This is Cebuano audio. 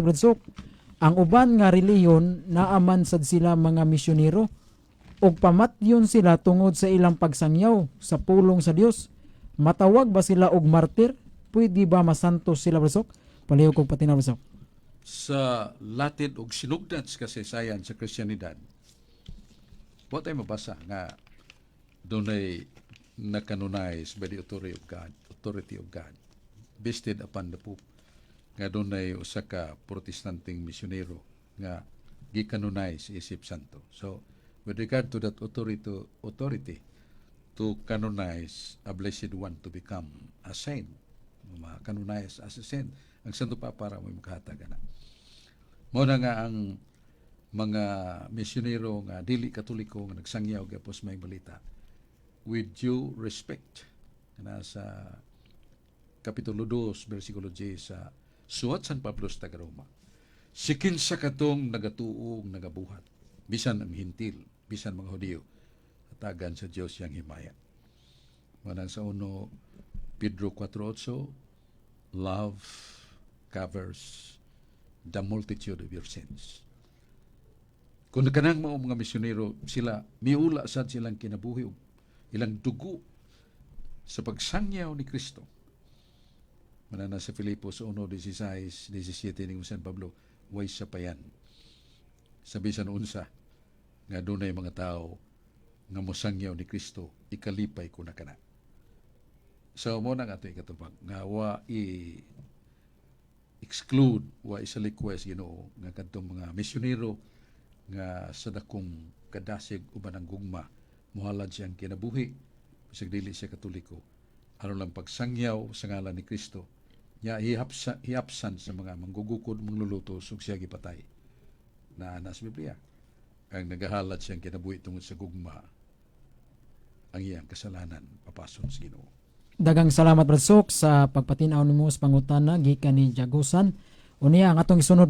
Brad Sok. Ang uban nga relihiyon, naaman sad sila mga misyonero ug pamatyon sila tungod sa ilang pagsangyaw sa pulong sa Dios. Matawag ba sila og martir? Pwede ba masantos sila, Brad Sok? Palihog kog patinaw, Brad Sok. Sa latid og sinugdan sa kasaysayan sa Kristiyanidad, wa tayo mabasa nga dunay na-canonize by the authority of God, vested upon the Pope, nga dunay usa ka Protestanteng misyonero nga gi-canonize isip santo. So, with regard to that authority to canonize a blessed one to become a saint, ma-canonize as a saint, ang Santo Papa ra mo'y makahatag ana. Mao na nga ang mga misyonero nga dili Katoliko nga nagsangyaw gyapon sa Maayong Balita, with due respect, na sa Kapitulo 2 versikulo 10 sa suwat San Pablo sa taga-Roma, si kinsa katong nagatuo ug nagabuhat, bisan ang Hentil, bisan mga Hudiyo, hatagan sa Dios siyang himaya. Manang sa 1 Pedro 4:8, "Love covers the multitude of your sins." Kung kanang mga misyonero sila, miula sad silang kinabuhi ug ilang dugo sa pagsangyaw ni Kristo. Manana sa Filipos 1:16, 17 ni San Pablo, way sapayan sa bisan unsa nga dunay mga tao nga mosangyaw ni Kristo, ikalipay ko na kana. So mao na nga ato ikatubag nga wa i exclude, wa isalikway sa Ginoo nga kadtong mga misyonero nga sa dakong kadasig uban ang gugma mohalad siyang kinabuhi bisag dili siya Katoliko aron lang pagsangyaw sa ngalan ni Kristo nya hihapsan sa mga manggugukod, manglulutos ug siya gipatay. Na sa Biblia ang nagahalad siyang kinabuhi tungod sa gugma, ang iyang kasalanan papason sa Ginoo. Daghang salamat, Brad Sok, sa pagpatinaw nimo sa pangutana gikan ni Jagusan. Unya ang atong isunod